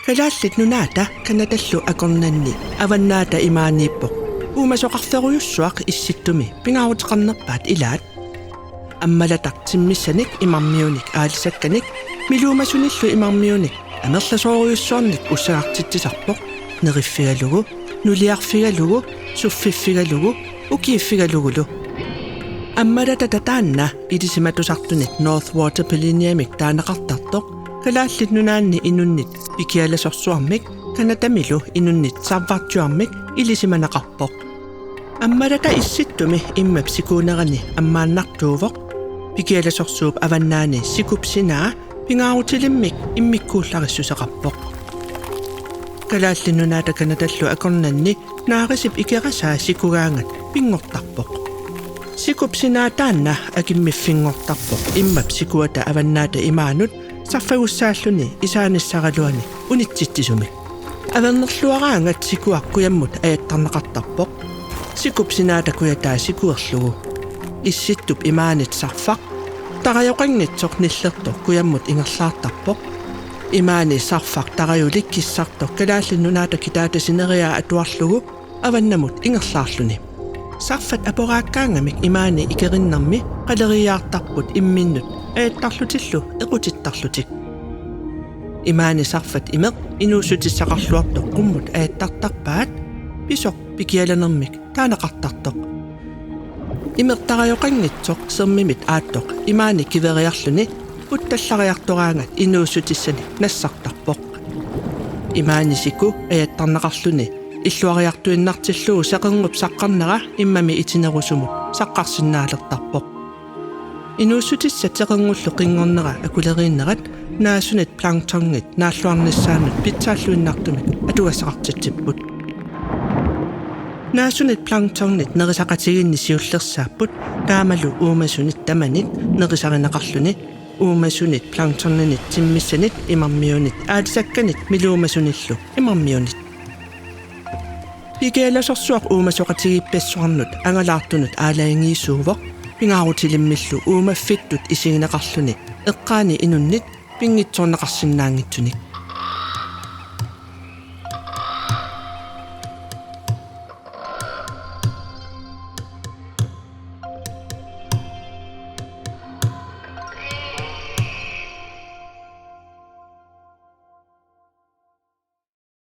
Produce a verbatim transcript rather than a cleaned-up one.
Kalaallit Nunaata Canadallu akornanni Avannaata Imaaniippoq uumasoqarferujussuaq Issittumi pingaaruteqarnerpaat ilaat. Ammalataq timmissanik imarmiunik aalisakkanik miluumasunillu imarmiunik amerlasoorujussuarnik ussagartitsisarpoq, neriffigalugu, nuliarfigalugu, suffiffigalugu, ukiiffigalugulu. Ammalatata taanna ilisimatusartunit North Water Polynyamik taaneqartartoq Kalaallit Nunaanni inunnit pikialasorsuarmik Canadamilu inunnit sarvarjuarmik ilisimaneqarpoq. Ammalata Issittumi immap sikuunerani ammaannartuuvoq. Pikialasorsuup avannaani sikup sinaa pingaarutilimmik immikkuullarissuseqarpoq. Kalaallit Nunaata Canadallu akornanni naarisip ikerasaa sikugaangat pinngortarpoq. Sikup sinaa taanna akimmiffinngortarpoq immap sikuata Avannaata Imaanut sarfagussaalluni isaanissaraluani unitsitsisumik. Avernerluaraangat sikuaq kujammut ajattarneqartarpoq. Sikup sinaata kujataa sikuerlugu. Issittup imaanit sarfaq tarajoqanngitsoq nillertoq kujammut ingerlaartarpoq. Imaani sarfaq tarajulik kissartoq Kalaallit Nunaata kitaata sineriaa atuarlugu avannamut ingerlaarluni. Sarfat aporaakkaangamik imaani ikerinnarmi qaleriiaartarput imminnut ajattarlutillu equtittarlutik. Imaani sarfat imeq inuussutissaqarluartoq qummut ajattartarpaat, pisoq pikialanermik taaneqartartoq. Imeq tarajoqanngitsoq sermimit aattoq imaani kiveriarluni puttallariartoraangat inuussutissanik nassartarpoq. Imaani siku ajattarneqarluni illuariartuinnartillugu seqernup saqqarnera immami itinerusumut saqqarsinnaalertarpoq. Inuussutissat seqernullu qinngornera akuleriinnerat naasunit planktonit naalluarnissaannut pitsaalluinnartumik atugassaqartitsipput. Naasunit planktonit nerisaqatigiinni siullersaapput, taamalu uumasunit tamanit nerisarineqarluni, uumasunit planktoninit timmissanit imarmiunit aalisakkanit miluumasunillu imarmiunit. Pikialasorsuaq uumasoqatigiippassuarnut angalaartunut aalajangiisuuvoq, pingaarutilimmillu uumaffittut isigineqarluni eqqaani inunnit pinngitsoorneqarsinnaanngitsunik.